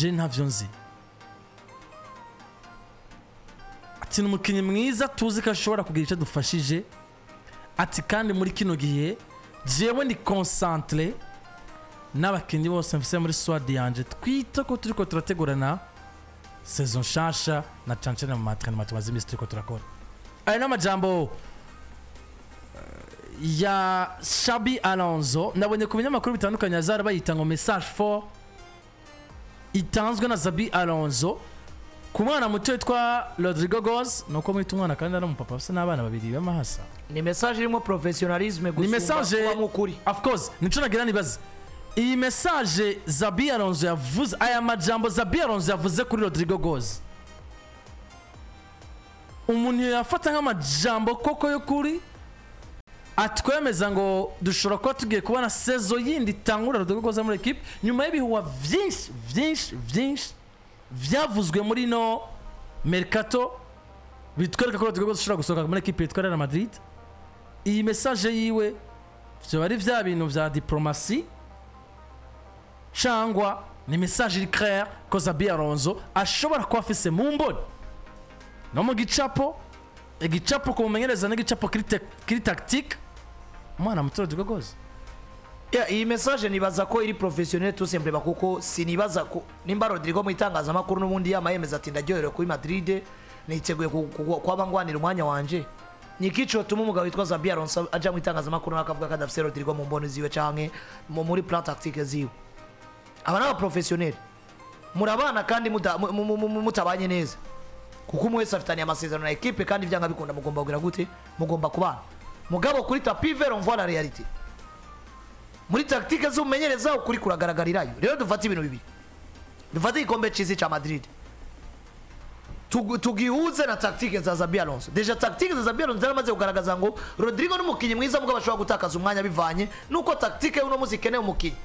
Je ntavyo nzi. Ati ni umukinnyi mwiza, tuzi ko ashobora kugira icyo adufashije. Ati kandi muri kino gihe jewe ni concentré n'abakinnyi bose mfise muri squad yanje, twita ko turiko turategurana saison nshasha na cane cane mu ma entraînement tumaze iminsi turiko turakora. Ayo ni amajambo ya Xabi Alonso. Nabonye ku binyamakuru bitandukanye azara bayita ngo message fort itanzwe na Xabi Alonso ku mwana muto witwa Rodrygo Goes. Nuko mwita umwana kandi ari umupapa afise n'abana babiri b'amahasa. Ni message irimo professionnalisme Ni gusumba message kuba nk'ukuri. Of course, nico nagira nibaza: iyi message Xabi Alonso yavuze, aya majambo Xabi Alonso yavuze kuri Rodrygo Goes, umuntu yafata nk'amajambo koko y'ukuri atwemeza ngo dushobora kuba tugiye kubona saison yindi itangura Rodrygo Goes muri équipe, nyuma y'ibihuha vyinshi vyinshi vyinshi vyavuzwe muri no mercato bitwereka ko Rodrygo Goes ashobora gusohoka muri équipe yitwa Real Madrid? Iyi message yiwe vyoba ari vya bintu vya diplomatie, cyangwa ni message iri claire ko Xabi Alonso ashobora kuba afise mu mboni no mu gicapo, igicapo kumumenyereza n'igicapo kiri tactique, umwana muto Rodrygo Goes? Yeah, iyi message nibaza ko iri professionnel tout simplement, kuko sinibaza ko nimba Rodrygo mu itangazamakuru n'ubundi yama yemeza ati ndaryoherewe kuri Madrid, niteguye kwaba ngwanira umwanya wanje, ni iki cotuma umugabo witwa Xabi Alonso aja mu itangazamakuru nawe akavuga ko adafise Rodrygo mu mboni ziwe canke muri plan tactique ziwe? Aba ni abaprofessionnel, murabana kandi mutabanye neza, kuko umwe wese afitaniye amasezerano na équipe, kandi byanga bikunda mugomba kugira gute? Mugomba kubana. Mugabo kuri tapis vert on voit la réalité, muri tactique z'umumenyereza ukuri kuragaragarirayo. Rero dufate ibintu bibiri: dufate igikombe c'isi ca Madrid, tugihuze na tactique za Xabi Alonso. Déjà tactique za Xabi Alonso zaramaze kugaragaza ngo Rodrygo ni umukinnyi mwiza, mugabo ashobora gutakaza umwanya bivanye nuko tactique y'uno munsi ikeneye umukinnyi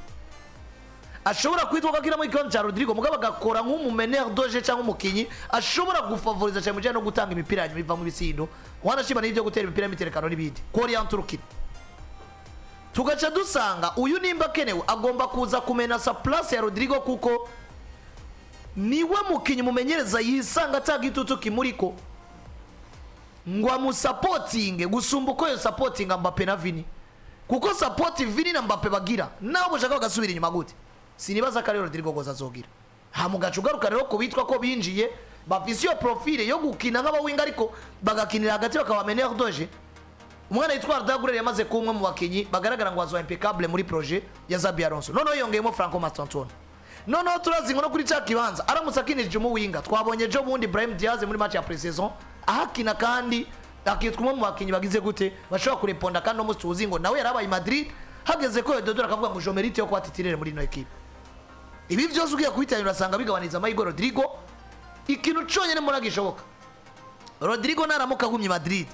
ashobora kwitwa ko akina muri ikibanza cya Rodrygo, mugabo agakora nk'umu meneur de jeu cyangwa umukinnyi ashobora gufavoriza cyane mu bijyanye no gutanga imipira ya nyuma ivamo ibitsindo, wanashima n'ibyo gutera imipira y'imiterekano n'ibindi, korienta urukino. Tugaca dusanga uyu nimba akenewe agomba kuza kumenasa place ya Rodrygo, kuko niwe mukinnyi umumenyereza yisanga atagitutu kimuriko ngo amusapotinge gusumba uko yo sapotinga Mbappe na Vini, kuko support Vini na Mbappe bagira naho bushaka bagasubira inyuma gute, sinibaza ko ari Rodrygo Goes azogira. Ha mugaca ugaruka rero ku bitwa ko binjiye bafise iyo profile yo gukina nk'abawinga ariko bagakinira hagati, bakaba meneur de jeu. Umwana yitwa Arda Güler yamaze kuba umwe mu bakinyi bagaragara ngo azoba impeccable muri projet ya Xabi Alonso. Noneho yongeyemo Franco Mastantuono. Noneho turazi ngo no kuri cya kibanza aramutse akinishije umuwinga, twabonye ejo bundi Brahim Diaz muri match ya pré-saison ahakina, kandi akitwa umwe mu bakinyi bagize gute, bashobora kureponda. Kandi no munsi tuzi ngo nawe yarabaye i Madrid, hageze ko Yododora akavuga ngo je mérite yo kuba titulaire muri ino équipe. Ibi byose ugiye kubitanya urasanga bigabaniriza amahirwe Rodrygo. Ikintu cyonyine mbona gishoboka, Rodrygo naramuka agumye i Madrid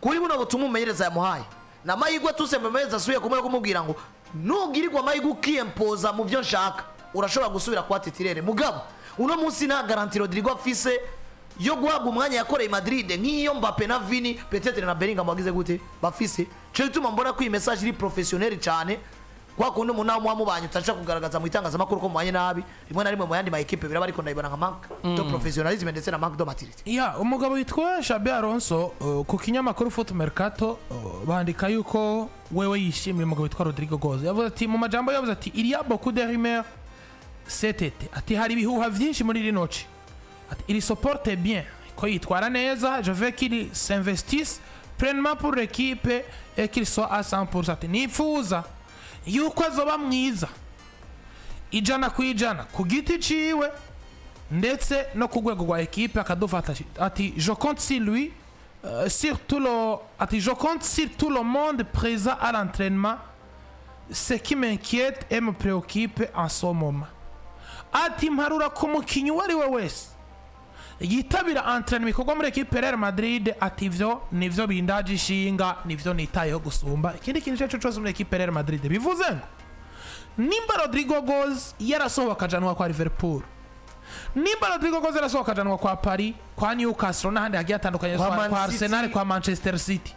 kuri buno butumwa umumenyereza yamuhaye, ni amahirwe tuse umumenyereza asubiye kumwe kumubwira ngo nugirirwa amahirwe ukiyempoza mu byo nshaka, urashobora gusubira kuba titulaire. Mugabo uno munsi nta garantie Rodrygo afise yo guhabwa umwanya yakoreye i Madrid nk'iyo Mbappe na Vini, peut-être na Bellingham wagize gute, bafise. Cyo gituma mbona ko iyi message iri professionnel cyane, kwa kundi umuntu nawe muba mubanye utasha kugaragaza mu itangazamakuru ko mubanye nabi. Rimwe na rimwe mu yandi ma équipe biraba, ariko ndayibona nka manque de professionnalisme ndetse na manque de maturité. Ya, umugabo witwa Xabi Alonso, ku kinyamakuru Foot Mercato, bandika yuko wewe yishimiye umugabo witwa Rodrygo Goes. Yavuze ati, mu majambo yavuze ati: "Il y a beaucoup de rumeurs cet été." Ati hari ibihuha vyinshi muri rino ci. Ati il se porte bien, ko yitwara neza. Je veux qu'il s'investisse pleinement pour l'équipe et qu'il soit à 100%. Ati nifuza yuko azoba mwiza 100% ku giti ciwe ndetse no ku rwego rwa équipe, akadufata. Ati je compte sur lui, sur tout le ati je compte sur tout le monde présent à l'entraînement, ce qui m'inquiète et me préoccupe en ce moment. Ati mparura ku mukinnyi uwo ari we wese yitabira entraînement ikorwa muri équipe Real Madrid. Ati ivyo nivyo bindaje ishinga, nivyo nitayeho gusumba ikindi kintu icyo ari cyo cyose muri équipe Real Madrid. Bivuze ngo nimba Rodrygo Goes yarasohoka akajanwa kwa Liverpool, nimba Rodrygo Goes yarasohoka akajanwa kwa Paris, kwa Newcastle n'ahandi hagiye hatandukanye, Kwa Man kwa City. Arsenal, kwa Manchester City,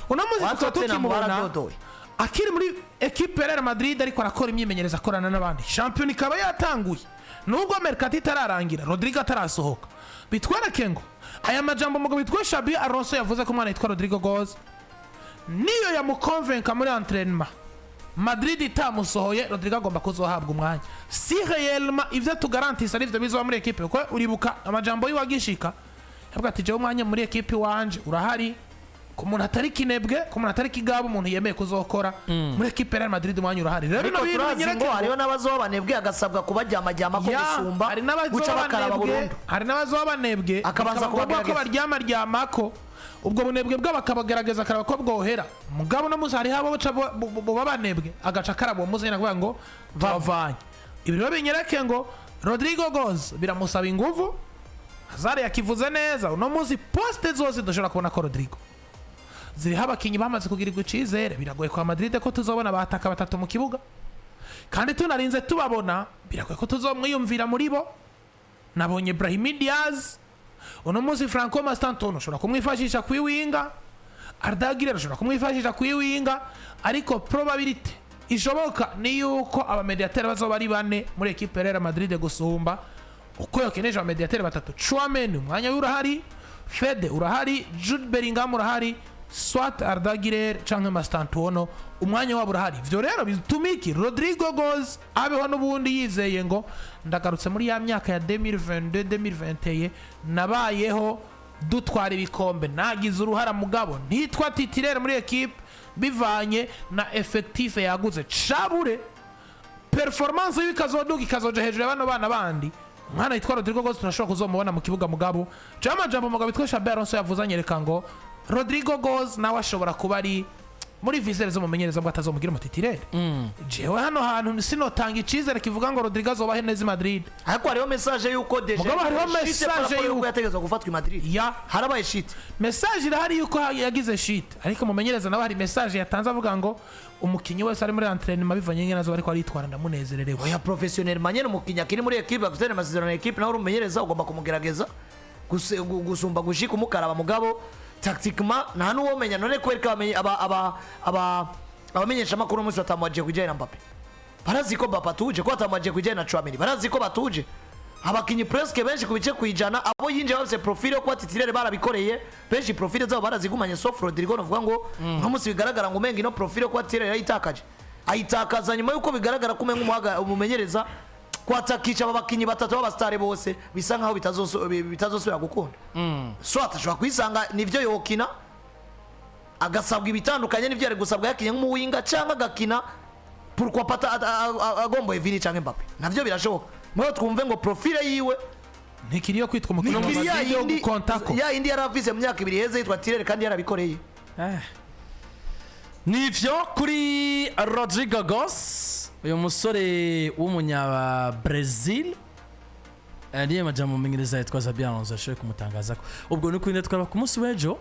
uno munsi Kwa tukaba Tottenham tukimubona baradodoye. akiri muri équipe ya Real Madrid, ariko arakora imyimenyerezo, akorana n'abandi, shampiyona ikaba yatanguye. Nubwo mercato itararangira, Rodrigo atarasohoka, bitwereke ngo aya majambo umugabo witwa Xabi Alonso yavuze ko umwana yitwa Rodrigo Goes niyo yamukonvenka muri entraînement, Madrid itamusohoye, Rodrigo agomba kuzohabwa umwanya si réellement ivyo tugarantisa arivyo bizoba muri ekipe, kuko uribuka amajambo yiwagishika yavuga ati: "Jewe umwanya muri ekipe wanje urahari ku muntu atari kinebwe, ku muntu atari kigabo, umuntu yemeye kuzokora muri ekipe ya Real Madrid, umwanya urahari." Rero Ariko bino bintu turazi ngo binyereke ngo hariho n'abazoba banebwe, agasabwa kubaryamaryama ko Ya, gusumba hari guca n'abazoba bakaraba banebwe, burundu. hari n'abazoba banebwe, Akabanza bikaba ngombwa ko kubagerageza. baryamaryamako, ubwo bunebwe bwabo akabagerageza akaraba ko bwohera. Mugabo no munsi hariho abo baca buba banebwe, agaca akaraba uwo munsi nyine akavuga ngo bavanye. Ibi rero binyereke ngo Rodrigo Goes biramusaba inguvu. Hazard yakivuze neza, uno munsi poste zose dushobora kubona ko Rodrigo ziriho abakinnyi bamaze kugirirwa icizere. Biragoye kwa Madrid ko tuzobona bataka batatu mu kibuga, kandi tunarinze tubabona, biragoye ko tuzomwiyumvira muri bo. Nabonye Brahim Diaz uno munsi, Franco Mastantuono ushobora kumwifashisha kuri winger, Arda Güler ushobora kumwifashisha kuri winger, ariko probabilité ishoboka ni yuko abamediateri bazoba ari bane muri ekipe ya Real Madrid gusumba uko yokeneje abamediateri batatu. Tchouameni umwanya we urahari, Fede urahari, Jude Bellingham urahari, soit Arda Güler canke Mastantuono umwanya wabo urahari. Ivyo rero bituma iki Rodrigo Goes abeho n'ubundi yizeye ngo ndagarutse muri ya myaka ya 2022 2021 nabayeho dutwara ibikombe, nagize uruhara, mugabo ntitwa titulaire muri ekipe bivanye na effectif yaguze. Cabure performance yiwe ikazoduga, ikazoja hejuru ya bano bana bandi, umwana yitwa Rodrigo Goes turashobora kuzomubona mu kibuga. Mugabo jewe amajambo mugabo witwa Xabi Alonso yavuze anyereka ngo Rodrigo Goes nawe ashobora kuba ari muri viseur z'umumenyereza ngo atazomugira umutitulaire. Jewe hano hantu sinotanga icizere kivuga ngo Rodrigo azobahe neza i Madrid. Ariko hariho message yuko déjà Mugabo hariho chute message par rapport yuko yuko yategerezwa gufatwa i Madrid. Ya. Harabaye chute. Message irahari yuko yagize chute, ariko umumenyereza nawe hari message yatanze avuga ngo umukinnyi wese ari muri entraînement, bivanye n'ingene azoba ariko aritwara, ndamunezererewe. Oya, professionnel manyene, umukinnyi akiri muri ekipe, afite amasezerano na ekipe, nawe uri umumenyereza ugomba kumugerageza gusumba gushika umukaraba. Mugabo tactiquement nta n'uwomenya none kwereka abamenyesha amakuru umunsi batamubagiye kujyana na Mbappe, barazi ko Mbappe atuje, ko batamubagiye kujyana na Tchouameni, barazi ko batuje. Abakinnyi presque benshi ku bice kwijana abo yinjiye bafise profile yo kuba titulaire barabikoreye, benshi profile zabo barazigumanye, sauf Rodrigo. Novuga ngo uno munsi bigaragara ngo umenga ino profile yo kuba titulaire yarayitakaje, ayitakaza nyuma yuko bigaragara ko umenga umumenyereza kwatakisha aba bakinnyi batatu b'abasitari bose bisa nkaho bitazosubira gukunda. So atashobora kwisanga nivyo yokina agasabwa ibitandukanye n'ivyo yari gusabwa yakinye nk'umuwinga, cyangwa agakina pourquoi pas agomboye Vini cyangwa Mbappe, navyo birashoboka. Mwe twumve ngo profile yiwe Ntikiri yo kwitwa umukinnyi wa nikiri ya Madrid yo yindi gukontako. Ya yindi yari afise mu myaka 2 iheze yitwa titulaire kandi yarabikoreye. Nivyo kuri Rodrigo Goes, uyu musore w'umunya Brazil, niyo majambo umumenyereza yitwa Xabi Alonso yashoboye kumutangaza ko ubwo ni kuri twaba ku munsi w'ejo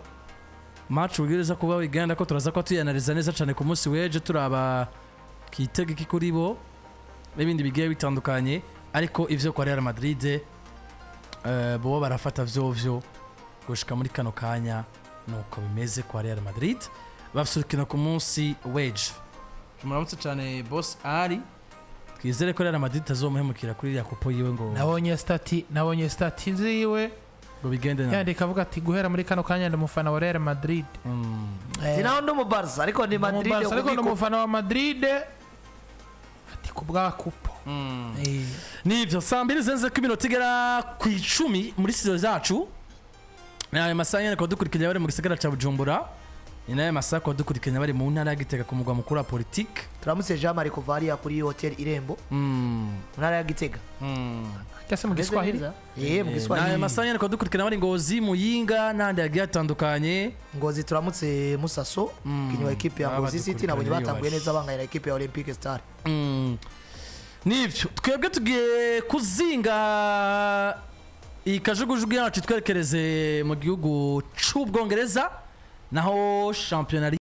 match ubwiriza kuba wiganda ko turaza kuba tuyanariza neza cyane ku munsi w'ejo, turaba kitega iki kuri bo n'ibindi bigiye bitandukanye. Ariko ivyo kwa Real Madrid bo barafata vyovyo gushika muri kano kanya nuko bimeze kwa Real Madrid, bafise urukino ku munsi w'ejo. Muramutse cyane boss ari, twizere ko Real Madrid itazomuhemukira kuri iriya kupo yiwe ngo Nabonye statut ziwe ngo bigende nabi. Yandika avuga ati: "Guhera muri kano kanya ndi umufana wa Real Madrid." Sinaho ndi mu Barca, ariko ni Madrid. Barca, ariko ndi umufana wa Madrid, ati ku bwa kupo. Nivyo, saa 2 zirenze ko iminota igera ku 10 muri studio zacu. Ni ayo masaha nyene kuba dukurikiranye bari mu gisagara ca Bujumbura, ni nayo masaha kuba dukurikiranye bari mu ntara ya Gitega ku mugwa mukuru wa politike. Turamutse Jean Marie kuva hariya kuri hotel Irembo mu ntara ya Gitega. Cyangwa se mu Giswahili. Eh, mu Ni ayo Giswahili. masaha nyene kuba dukurikirana bari Ngozi, Muyinga n'ahandi hagiye hatandukanye. Ngozi, turamutse Musaso, umukinnyi wa ekipe ya Baba Ngozi City, nabonye dukurikiranye batanguye iyo neza banganya na ekipe ya Olympique Star. Nivyo, twebwe tugiye kuzinga iyi kajugujugu yacu twerekereze mu gihugu c'Ubwongereza naho shampiyona.